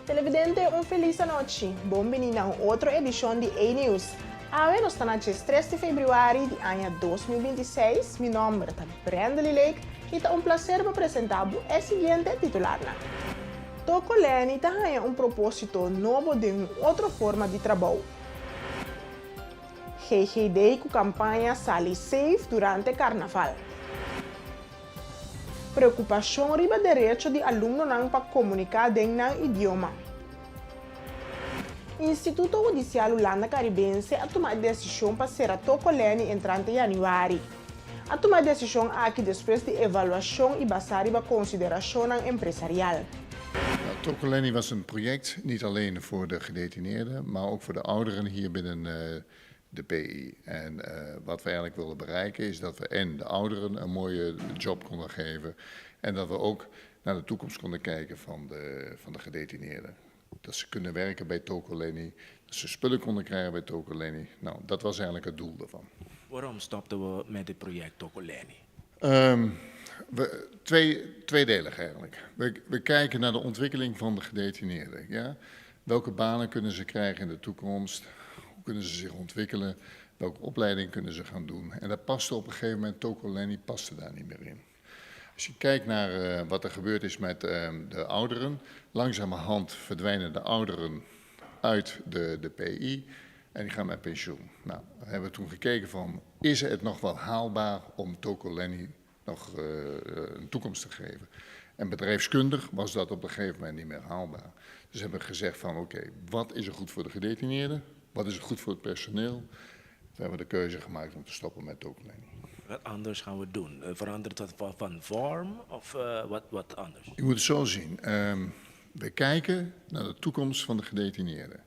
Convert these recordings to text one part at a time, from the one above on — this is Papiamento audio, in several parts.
Televidente, un felis anochi. Bon bini na un otro edishon di A-News. Awe nos ta na 3 di febrüari di aña 2026. Mi nòmber ta Brandley Lake i ta un plaser pa presentá e siguiente titularnan. Toko Leni ta haña un propósito nobo den un otro forma di trabou. GGD ku kampaña Sali Safe durante Karnaval. Preokupashon riba derecho di alumnonan pa komuniká den nan idioma. Instituto Hudisial Hulanda Karibense a tuma e desishon pa sera Toko Leni entrante yanüari. A tuma e desishon aki despues di evaluashon i basá riba konsiderashonnan empresarial. Nou, Toko Leni was een project niet alleen voor de gedetineerden, maar ook voor de ouderen hier binnen de PI. En wat we eigenlijk wilden bereiken, is dat we en de ouderen een mooie job konden geven en dat we ook naar de toekomst konden kijken van de gedetineerden. Dat ze kunnen werken bij Toko Leni, dat ze spullen konden krijgen bij Toko Leni. Nou, dat was eigenlijk het doel daarvan. Waarom stopten we met het project Toko Leni? Tweedelig eigenlijk. We kijken naar de ontwikkeling van de gedetineerden. Ja? Welke banen kunnen ze krijgen in de toekomst? Hoe kunnen ze zich ontwikkelen? Welke opleiding kunnen ze gaan doen? En daar paste op een gegeven moment, Toko Leni paste daar niet meer in. Als je kijkt naar wat er gebeurd is met de ouderen, langzamerhand verdwijnen de ouderen uit de PI en die gaan met pensioen. Nou, we hebben toen gekeken van, is het nog wel haalbaar om Toko Leni nog een toekomst te geven? En bedrijfskundig was dat op een gegeven moment niet meer haalbaar. Dus hebben we gezegd van, oké, wat is er goed voor de gedetineerden? Wat is er goed voor het personeel? Toen hebben we de keuze gemaakt om te stoppen met Toko Leni. Wat anders gaan we doen? Verandert dat van vorm of wat anders? Je moet het zo zien. We kijken naar de toekomst van de gedetineerden.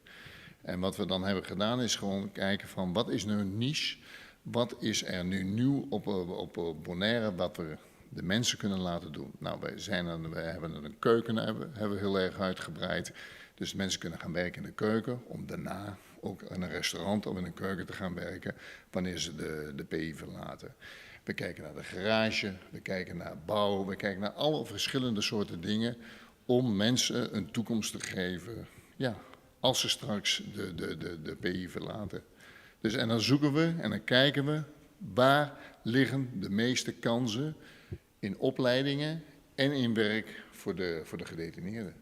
En wat we dan hebben gedaan, is gewoon kijken van: wat is nu een niche? Wat is er nu nieuw op Bonaire wat we de mensen kunnen laten doen? Nou, wij hebben een keuken hebben we heel erg uitgebreid. Dus mensen kunnen gaan werken in de keuken om daarna ook in een restaurant of in een keuken te gaan werken wanneer ze de PI verlaten. We kijken naar de garage, we kijken naar bouw, we kijken naar alle verschillende soorten dingen om mensen een toekomst te geven, ja, als ze straks de PI verlaten. Dus en dan zoeken we en dan kijken we: waar liggen de meeste kansen in opleidingen en in werk voor de gedetineerden?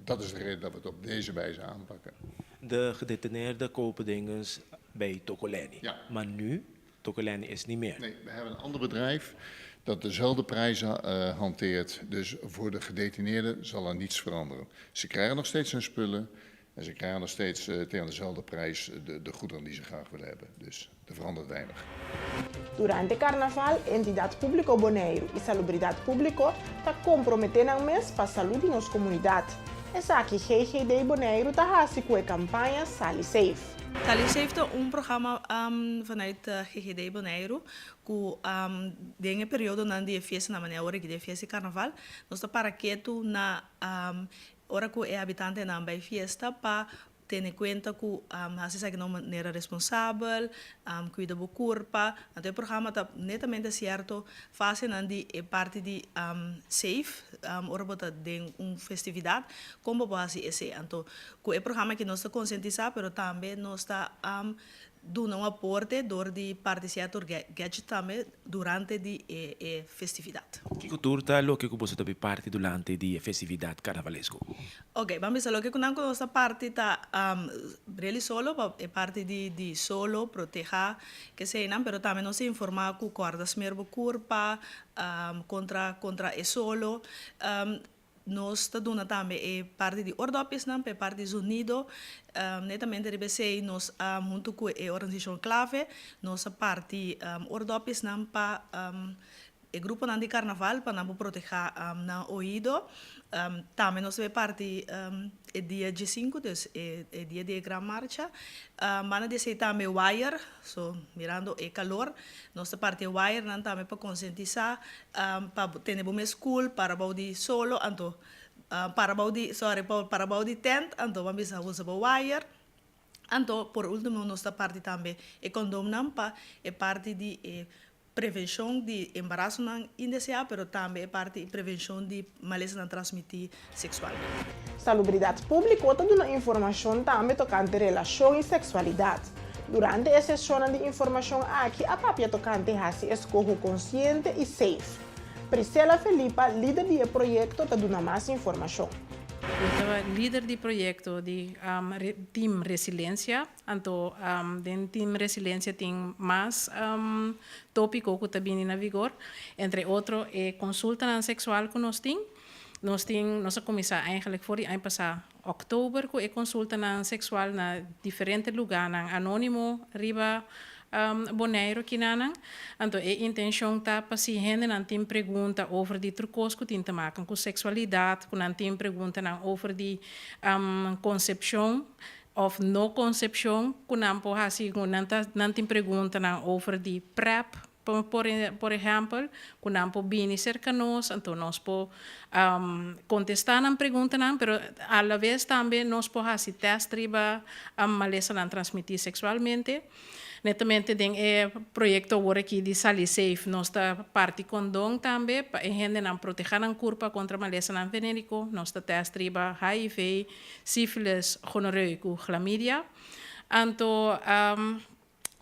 Dat is de reden dat we het op deze wijze aanpakken. De gedetineerden kopen dingen bij Toko Leni. Ja. Maar nu, Toko Leni is niet meer. Nee, we hebben een ander bedrijf dat dezelfde prijzen hanteert. Dus voor de gedetineerden zal er niets veranderen. Ze krijgen nog steeds hun spullen en ze krijgen nog steeds tegen dezelfde prijs de goederen die ze graag willen hebben. Dus er verandert weinig. Durante Karnaval, Entidat Públiko Boneiru i Salubridat Públiko ta komprometé nan mes pa salú di nos komunidat. Esaki GGD Boneiru ta hasi ku e kampaña Sali Safe. Sali Safe ta un programa vanuit GGD Boneiru ku den e periodonan di fiesta, na manera ora di fiesta di karnaval, nos ta para ketu na ora ku e habitantenan bai fiesta pa tene kuenta ku hasi esaki na un manera responsabel, kuida bo kurpa. Anto e programa ta netamente sierto fasenan di e parti di safe, ora bo ta den un festividat, kon bo por hasi esei. Anto ku e programa aki nos ta konsientisá, pero tambe nos ta duna un aporte dor di parti sierto gadget tambe durante di e festividat. Kiko tur ta loke ku boso ta parti durante di festividat karnavalesko? Ok, ban bisa, loke ku nan ku nos ta parti ta really solo, pa e parti di solo, protehá, ke eseinan, pero tambe nos ta informá ku kòrda smer bo kurpa kontra e solo. Nos ta duna tambe e parti di oordopjesnan pa e parti zonido. Netamente riba esei nos huntu ku e organisashon Klave nos a parti oordopjesnan pa e gruponan di karnaval pa nan por protehá nan oido. Tambe nos ta bay parti e dia 15, dus e dia di e gran marcha. Banda di esei tambe wire, so mirando e kalor, nos ta parti e wirenan tambe pa konsientisá pa tene bo mes koel para bou di solo, anto para bou di, sorry, para bou di tent, anto ban bisa usa bo wire. Anto por último nos ta parti tambe e kondomnan pa e parti di e Prevenshon di embarasonan indeseá, pero tambe e parti prevenshon di malesanan transmití seksualmente. Salubridat Públiko ta duna informashon tambe tokante relashon i seksualidat. Durante e seshonnan di informashon aki a papia tokante hasi eskoho konsiente i safe. Priscella Felipa, lider di e proyekto, ta duna mas informashon. Mi ta lider di proyekto di Team Resilensia. Anto den Team Resilensia tin mas tópiko ku ta bini na vigor, entre otro e konsultanan seksual ku nos tin. Nos tin, nos a kuminsá eigenlijk for di aña pasá òktober ku e konsultanan seksual na diferente lugánan anónimo riba Boneiru kinanan. Anto e intenshon ta pa si hendenan tin pregunta over di tur kos ku tin te maken ku seksualidat, ku nan tin preguntanan over di konsepshon, Of no konsepshon ku nan por hasi ku nan ta nan tin preguntanan over di prep por por ehèmpel ku nan por bini serka nos anto nos por kontestá nan preguntanan pero alaves tambe nos por hasi tèst riba malesanan transmití seksualmente. Netamente den e proyekto awor aki di Sali Safe nos ta parti kondon tambe pa e hendenan protehá nan kurpa kontra malesanan venériko. Nos ta tèst riba HIV, sífilis, gonoreu ku glamidia. Anto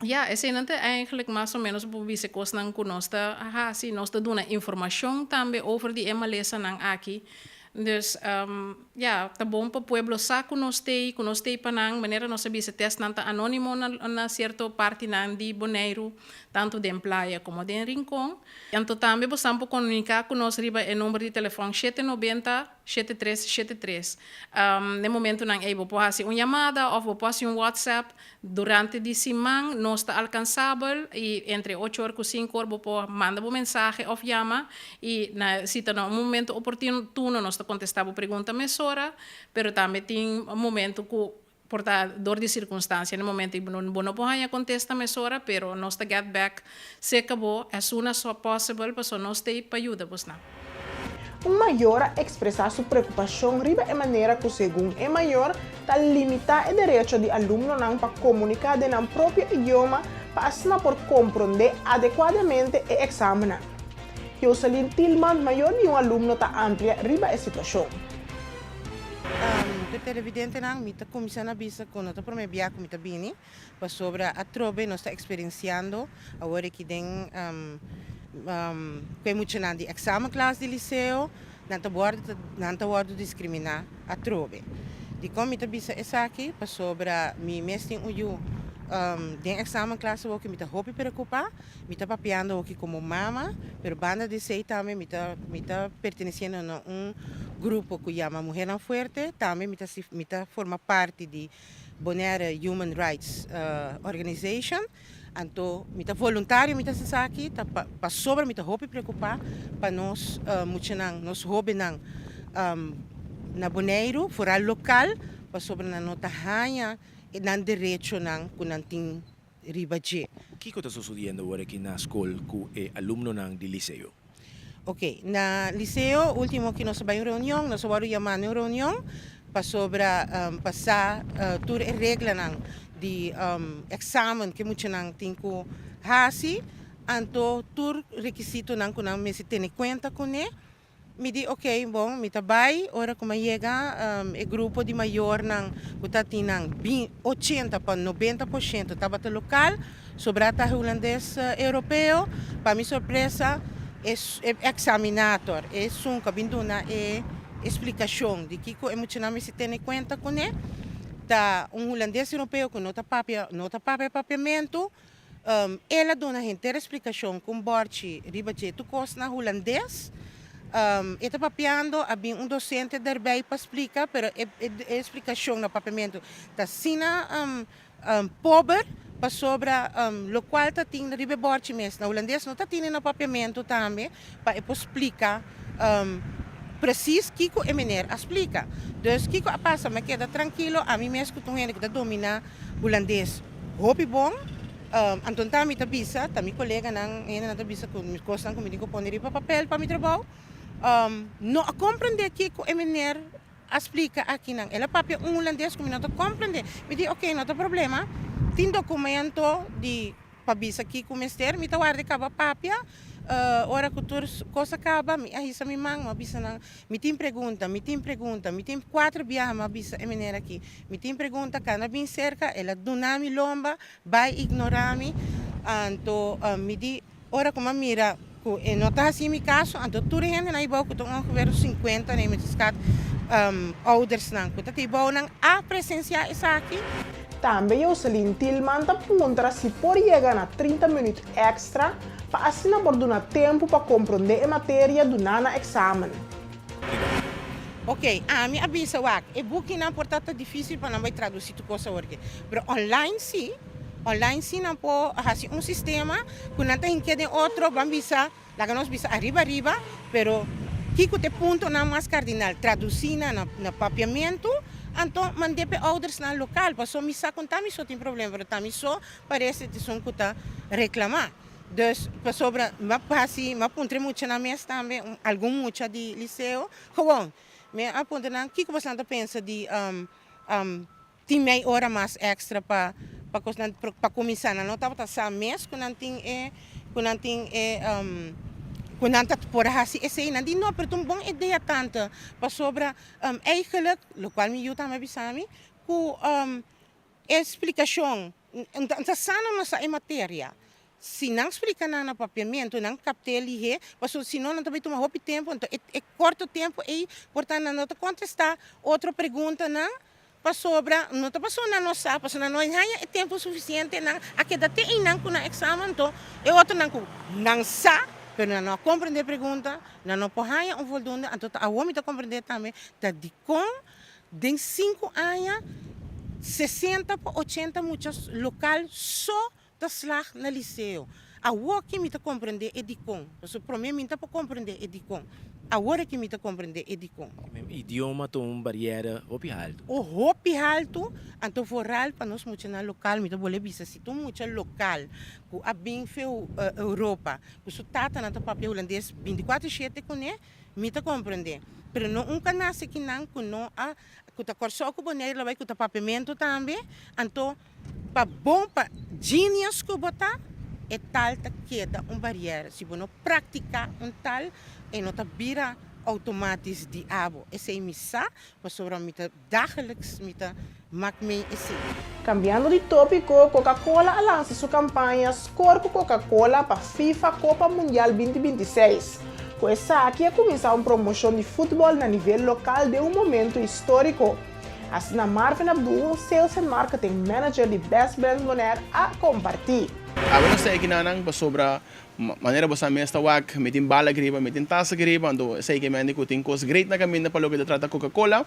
ya, eseinan ta eigenlijk mas o ménos bo bisa e kosnan ku nos ta hasi. Nos ta duna informashon tambe over di e malesanan aki. Dus, ya, ta bon pa pueblo sa ku nos t'ei, ku nos t'ei pa nan. Manera nos a bisa, tèstnan ta anónimo na na sierto partinan di Boneiru, tantu den Playa komo den Rincon. Anto tambe bosan por komuniká ku nos riba e number di telefòn 790, 7373. Den momentunan ei bo por hasi un yamada òf bo por hasi un WhatsApp. Durante di siman nos ta alkansabel i entre ocho or ku sinku or bo por manda bo mensahe òf yama i na si ta na un momento oportuno nos ta kontestá bo pregunta mesora, pero tambe tin momento ku por ta dor di sirkunstansia na momento ei bo no por haña kontesta mesora pero nos ta get back serka bo as soon as possible pasobra nos ta ei pa yuda bosnan. Un mayor a ekspresá su preokupashon riba e manera ku segun e mayor ta limitá e derecho di alumnonan pa komuniká den nan propio idioma pa asina por komprondé adekuadamente e eksamennan. Joselin Tielman, mayor di un alumno ta amplia riba e situashon. Tur televidentenan, mi ta kuminsá na bisa ku no ta promé bia ku mi ta bini, pasobra atrobe nos ta eksperensiando awor aki den ku e muchanan di eksamenklas di liseo nan ta wòrdu nan ta wòrdu diskriminá atrobe. Dikon mi ta bisa esaki? Pasobra mi mes tin un yu den eksamenklas awor ku mi ta hopi preokupá. Mi ta papiando awor komo mama, pero banda di esei tambe mi ta mi ta pertenesiendo na un grupo ku yama Muhernan Fuerte, tambe mi ta mi ta forma parti di Bonaire Human Rights Organization. Anto mi ta voluntario mi ta haci esaki ta pasobra mi ta hopi preocupa pa nos muchanan, nos hobennan na Boneiru, foral local, pasobra nan no ta haña nan derechonan cu nan tin riba dje. Kiko ta sosodiendo awor aki na skol ku e alumnonan di liceo? Ok, na liceo ultimo ki nos a bai un reunion, nos a wòrdu yamá na un reunion pasobra pa sa tur e reglanan di examen ku e muchanan tin ku hasi, anto tur rekisitonan ku nan mester tene kuenta kuné. Mi di ok bon mi ta bai, ora ku mi a yega e grupo di mayornan ku ta tin nan 80 pa 90% tabata lokal, sobrá ta hulandes europeo. Pa mi sorpresa e eksaminator esun ku a bin duna e splikashon di kiko e muchanan mester tene kuenta kuné ta un hulandes europeo ku no ta papia no ta papia papiamentu. El a duna henter e splikashon ku un bòrchi riba dje tur kos na hulandes. E ta papiando, a bin un dosente derbei pa splika, pero e e splikashon na papiamentu ta asina pober pasobra lokual ta tin riba e bòrchi mes na hulandes no ta tini na papiamentu tambe pa e por splika presis kiko e mener a splika. Dus kiko a pasa? Mi a keda trankilo, ami mes ku ta un hende ku ta dominá hulandes hopi bon. Anto ta mi ta bisa, ta mi koleganan, hendenan ta bisa ku mi kosnan ku mi tin ku pone riba papel pa mi trabou, no a komprendé kiko e mener a splika akinan. El a papia un hulandes ku mi no ta komprendé. Mi di, oke, no ta problema, tin dokumento di. pa bisa kiko mester, mi ta warda e kaba papia, ora ku tur kos a kaba mi a hisa mi man, mi a bisa nan, mi tin pregunta, mi tin pregunta, mi tin kuater biaha mi a bisa e meneer aki, mi tin pregunta, kanda bin serka, el a duna mi lomba, bai ignora mi, anto mi di ora ku mi a mira ku e no ta hasi mi kaso, anto tur e hendenan ei bou ku ta ongeveer un sinkuenta nei mi ta skat oudersnan ku ta te bou nan a presensiá esaki. Tambe Joselin Tilman ta puntra si por yega na 30 minuut èkstra pa asina por duna tempu pa komprondé e materia duná na eksamen. Ok, ami a bisa wak, e bukinan por ta ta difísil pa nan bai tradusí tur kos awor ke, pero online sí, online sí nan por hasi un sistema ku nan ta hink'é den otro, ban bisa, laga nos bisa ariba ariba, pero kiko ta e puntonan mas kardinal, tradusí nan na na papiamentu, anto mand'é pa e oudersnan lokal, pasobra mi sa kon ta mi so tin problema, pero ta mi so parese ta esun ku ta reklamá. Dus pasobra mi a hasi, mi a puntra e muchanan mes tambe, algun mucha di liceo, gewoon mi a puntra nan kiko boso nan ta pensa di tin mei ora mas extra pa pa kos nan pa kuminsá. Nan no tabata sa mes ku nan tin e ku nan tin e ku nan ta por a hasi esei. Nan di no, pero ta un bon idea tante, pasobra eigenlijk, lokual mi yu tambe a bisa mi, ku E splikashon, N ta sa nan no sa e materia. Si nan splika nan na papiamentu, nan kapt'é lihé, pasobra si no nan ta bai tuma hopi tempu, anto e e korto tempu ei por ta nan no ta kontestá otro preguntanan, pasobra no ta pasobra nan no sa, pasobra nan no haña e tempu sufisiente, nan a keda te einan ku nan eksamen, anto e otronan ku nan sa, pero nan no a komprendé e pregunta, nan no por haña un voldunde, anto ta awor mi ta komprendé tambe ta dikon Den sinku aña, 60 pa 80 mucha lokal so ta slag na liseo. Awoki mi ta komprendé e dikon. Pasobra promé mi no ta por komprendé e dikon. Awor aki mi ta komprendé e dikon. Idioma ta un bariera hopi haltu. O hopi haltu, anto vooral pa nos muchanan lokal. Mi ta bolbe bisa si ta un mucha lokal ku a bin feu Europa, ku su tatanan ta papia hulandes bintikuater shete kuné, Mi ta komprendé. Pero no un ka nase kinan ku no a ku ta Kòrsou ku Boneiru lo bai ku ta papiamentu tambe. Anto pa bon pa genius ku bo ta, e tal ta keda un bariera. Si bo no praktiká un tal, e no ta bira outomatis di abo. Esei mi sa pasobra mi ta dagelijks mi ta mak mee esei. Cambiando di topico, Coca-Cola a lansa su campaña Score cu Coca-Cola pa FIFA Copa Mundial 2026. Cu esaki a cuminsa un promocion di futbol na nivel local den un momento historico. Asina Marvin Abdul, Sales and Marketing Manager di Best Brands Bonaire a comparti. Awe nos ta ekinan pasobra Manera bo sa mes ta wak, mi tin bala griba, mi tin tasa griba, anto esei ke mende ku tin kos great na kaminda pa loke ta trata Coca Cola.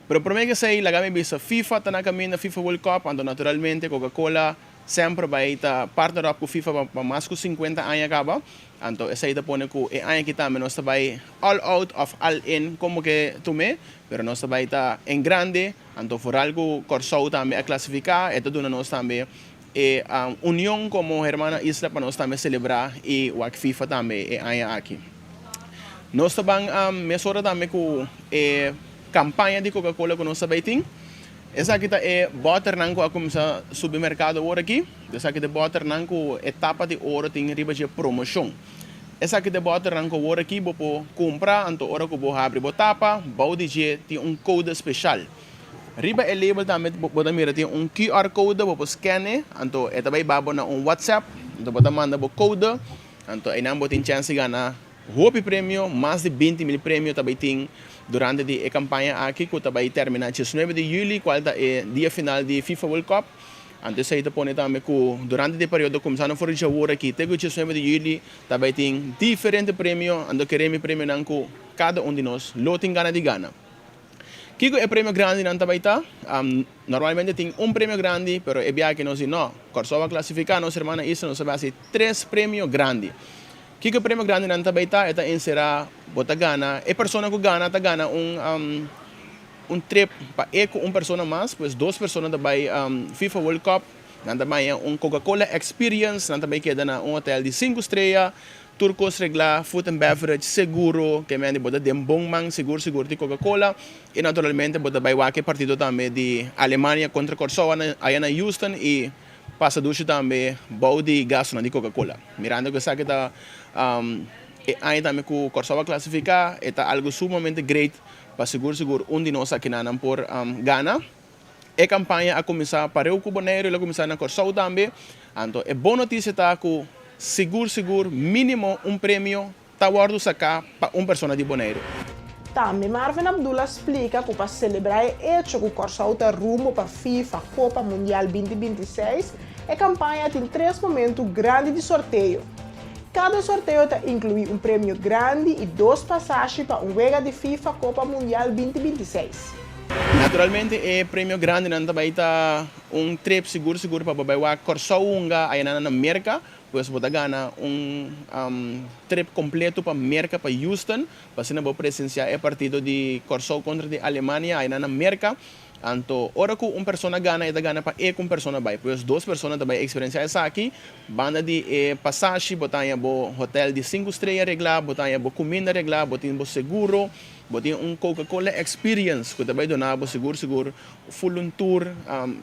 Pero prome ke esei laga mi bisa FIFA ta na kaminda, FIFA World Cup, anto naturalmente Coca Cola semper bai ta partner up ku FIFA pa mas ku 50 aña kaba. Anto esei ta pone ku e aña aki tambe nos ta bai all out of all in komo ke tum'é, pero nos ta bai ta en grande, anto vooral ku Kòrsou tambe a klasifiká, e ta duna nos tambe E union komo hermana isla pa nos tambe selebrá i wak FIFA tambe e aña aki. Nos ta ban mesora tambe ku e kampaña di Coca Cola ku nos ta bai tin. Esaki ta e bòternan ku a kuminsá subi merkado awor aki. Esaki ta e bòternan ku e tapa di oro tin riba dje promoshon. Esaki ta e bòternan ku awor aki bo por kumpra anto ora ku bo habri bo tapa bou di dje tin un kode speshal. Riba e label tambe bo ta mira tin un QR code bo por scan e, anto e ta bay ba bo na un WhatsApp, anto bo ta manda bo code, anto eynan bo tin chance di gana hopi premio, mas di 20,000 premio ta bay tin durante di e campaña aki cu ta bay termina 19 di juli cual ta e dia final di FIFA World Cup. Anto esey ta pone tambe cu durante di e periodo cuminsando for di djawoor aki te cu 19 di juli ta bay tin diferente premio, anto kere mi premionan cu cada un di nos lo tin gana di gana. Kiko e premio grandinan ta bai ta? Normalmente tin un premio grandi, pero e biaha aki nos di no. Kòrsou a klasifiká, nos hermana isla, nos ta bai hasi tres premio grandi. Kiko e premio grandinan ta bai ta? E ta enserá bo ta gana, e persona ku gana ta gana un un trip pa e ku un persona mas, pues dos persona ta bai FIFA World Cup, nan ta baña un Coca-Cola Experience, nan ta bai keda na un hotel di sinku strea, Tur kos reglá, food and beverage, seguro, ke mende bo ta den bon man, sigur sigur di Coca Cola. I naturalmente bo ta bai wak e partido tambe di Alemania kontra Kòrsou aya na Houston i pasa dushi tambe bou di gastunan di Coca-Cola. Mirando ku esaki ta e aña tambe ku Kòrsou a klasifiká, e ta algu sumamente great pa sigur sigur un di nos akinanan por gana. E kampaña a kuminsá pareu ku Boneiru, el a kuminsá na Kòrsou tambe. Anto e bon notisia ta ku sigur sigur mínimo un premio ta wòrdu saká pa un persona di Boneiru. Tambe Marvin Abdullah splika ku pa selebrá e echo ku Kòrsou ta rumbo pa FIFA Kopa Mundial 2026, e kampaña tin tres momentu grandi di sorteo. Kada sorteo ta inkluí un premio grandi i dos pasashi pa un wega di FIFA Kopa Mundial 2026. Naturalmente e premio grandinan ta bai ta un trip sigur sigur pa bo bai wak Kòrsou hunga ayanan na Merka. Pues bo ta gana un trip completo pa Merca, pa Houston, pa asina bo presencia e partido di Corsou contra di Alemania ayna na Merca. Anto ora cu un persona gana e ta gana pa e cu un persona bay. Pues dos persona ta bay experiencia esaki. Banda di e pasashi bo ta haña bo hotel di cinco strea regla, bo ta haña bo cuminda regla, bo tin bo seguro, bo tin un Coca-Cola experience cu ta bay duna bo sigur sigur Full un tour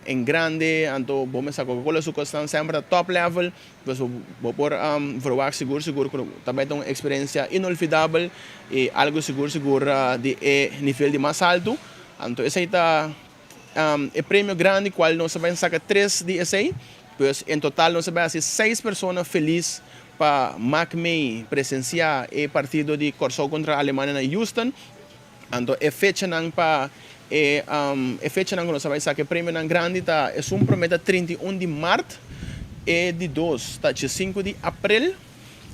en grande, anto bo mester Coca-Cola su cosnan semper ta top level, pues bo por verwacht sigur sigur cu ta bay ta un experiencia inolvidabel y algo sigur sigur di e nivel di mas alto. Anto esey ta e premio grandi cual nos ta bay saca tres di esey, pues en total nos ta bay haci seis persona feliz pa mak mey presencia e partido di Corsou contra Alemania na Houston. Anto e fechanan pa e e fechanan ku nos a bai saka e premionan grandi ta esun promé ta 31 di mart, e di dos ta 5 di aprel,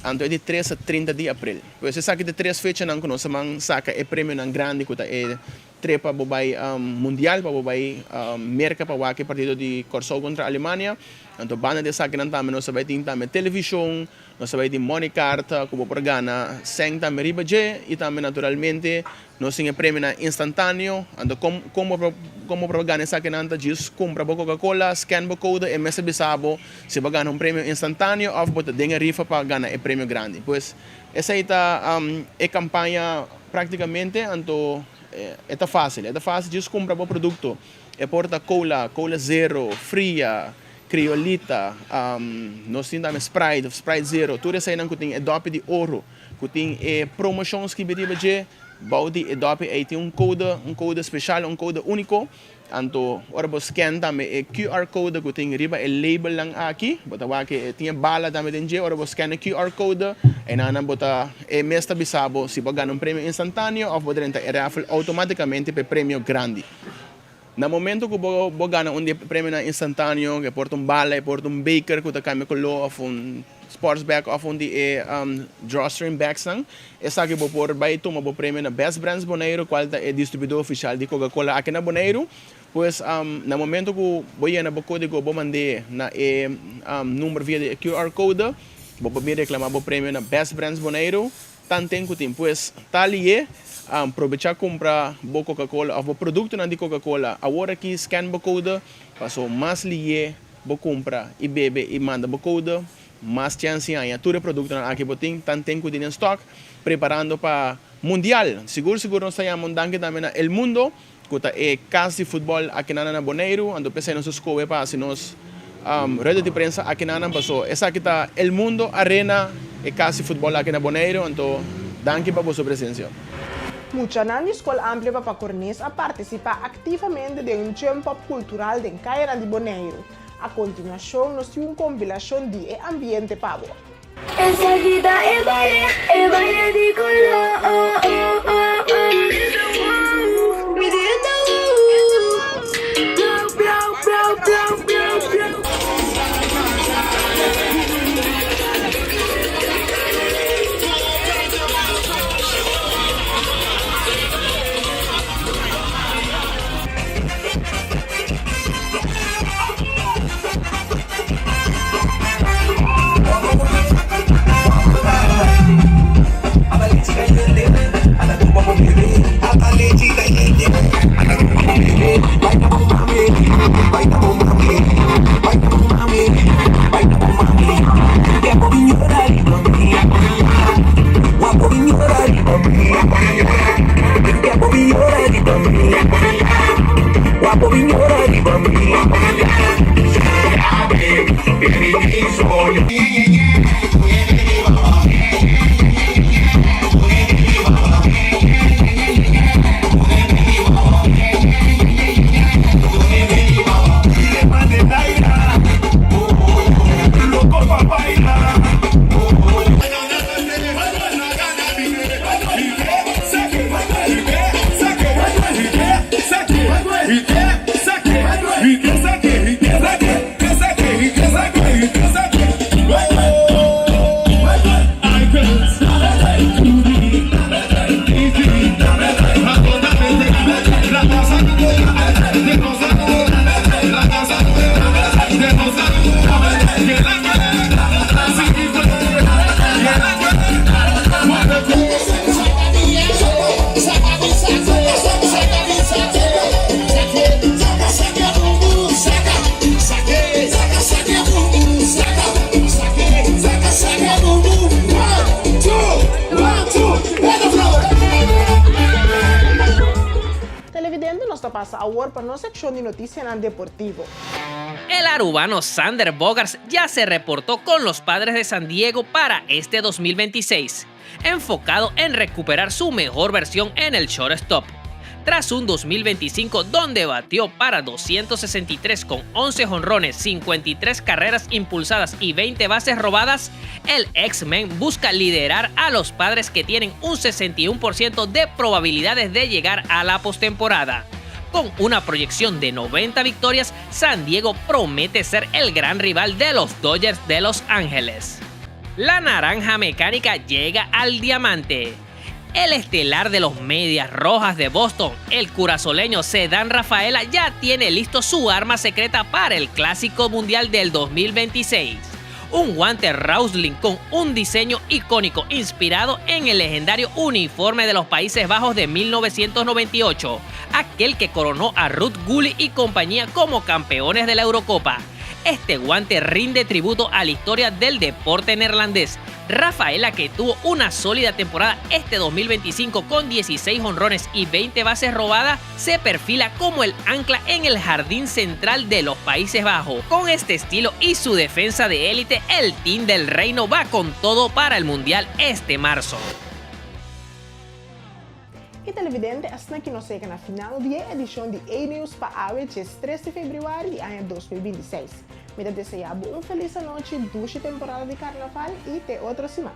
anto e di tres ta 30 di aprel. Pues esaki ta e tres fechanan ku nos a man saka e premionan grandi ku ta e trip pa bo bai mundial, pa bo bai Merka pa wak e partido di Kòrsou kontra Alemania. Anto banda di esakinan tambe nos a bai tin tambe televishon. Nos ta bai tin money card ku bo por gana sèn tambe riba dje i tambe naturalmente nos tin e premionan instantáneo. Anto kon kon bo por kon bo por gana esakinan ta djis kumpra bo Coca Cola, scan bo kode e mes ta bisa bo si bo a gana un premio instantáneo òf bo ta den e rifa pa gana e premio grandi. Pues esei ta e kampaña práktikamente anto e ta fásil e ta fásil djis kumpra bo produkto e por ta cola, cola zero, fria. Criolita, nos tin tambe Sprite of Sprite Zero, tur eseinan ku tin e dòpi di oro, ku tin e promoshon skibi riba dje, bou di e dòpi ei tin un kode, un kode speshal, un kode úniko, anto ora bo scan tambe e QR kode ku tin riba e labelnan aki, bo ta wak e tin e bala tambe den dje, ora bo scan e QR kode, einanan bo ta, e mes ta bisa bo si bo a gana un premio instantáneo òf bo drenta e raffle outomátikamente pa e premio grandi. Na momento ku bo bo gana un di e premionan instantaneo, ke por ta un bala, e por ta un beker ku ta kambia koló òf un sports bag òf un di e drawstring bagsnan, esaki bo por bai tuma bo premio na Best Brands Boneiru, kual ta e distribuidor ofishal di Coca-Cola aki na Boneiru. Pues na momento ku bo yena bo kódigo bo mand'é na e number via di e QR code, bo por bin reklamá bo premio na Best Brands Boneiru. Tanten ku tin. Pues, tal i e, probechá kumpra bo Coca-Cola òf bo produktonan di Coca-Cola awor aki, scan bo kode, paso mas lié bo kumpra i bebe i manda bo kode, mas chèns i haña tur e produktonan aki bo tin. Tanten ku tin den stòk, preparando pa Mundial. Sigur sigur nos ta yama un danki tambe na El Mundo, ku ta e kas di futbòl akinan na Boneiru, anto p'esei nos a skohe pa hasi nos rueda di prensa akinanan paso esaki ta El Mundo Arena, e kas di futbòl aki na Boneiru, anto danki pa boso presensia. Muchanan di Skol Amplio Papa Cornes a partisipá aktivamente den un jump-up kultural den kayanan di Boneiru. A kontinuashon nos tin un kompilashon di e ambiente pa bo. Esaki ta e baile, e baile di koló. Mi dia ta blou, blou, blou, blou, blou, blou. Televidente nos ta pasa awor pa nos seccion di noticianan deportivo. El arubano Xander Bogaerts ya se reportó con los Padres de San Diego para este 2026, enfocado en recuperar su mejor versión en el shortstop. Tras un 2025 donde batió para 263 con 11 jonrones, 53 carreras impulsadas y 20 bases robadas, el X-Men busca liderar a los Padres, que tienen un 61% de probabilidades de llegar a la postemporada. Con una proyección de 90 victorias, San Diego promete ser el gran rival de los Dodgers de Los Ángeles. La naranja mecánica llega al diamante. El estelar de los Medias Rojas de Boston, el curazoleño Ceddanne Rafaela, ya tiene listo su arma secreta para el Clásico Mundial del 2026. Un guante Rausling con un diseño icónico inspirado en el legendario uniforme de los Países Bajos de 1998, aquel que coronó a Ruud Gullit y compañía como campeones de la Eurocopa. Este guante rinde tributo a la historia del deporte neerlandés. Rafaela, que tuvo una sólida temporada este 2025 con 16 jonrones y 20 bases robadas, se perfila como el ancla en el jardín central de los Países Bajos. Con este estilo y su defensa de élite, el team del Reino va con todo para el Mundial este marzo. Y televidente, asina aki nos a yega na final di e edicion di A-News pa awe, 3 di februari di aña 2026. Mi ta desea un feliz anochi, dushi temporada di carnaval y te otro siman.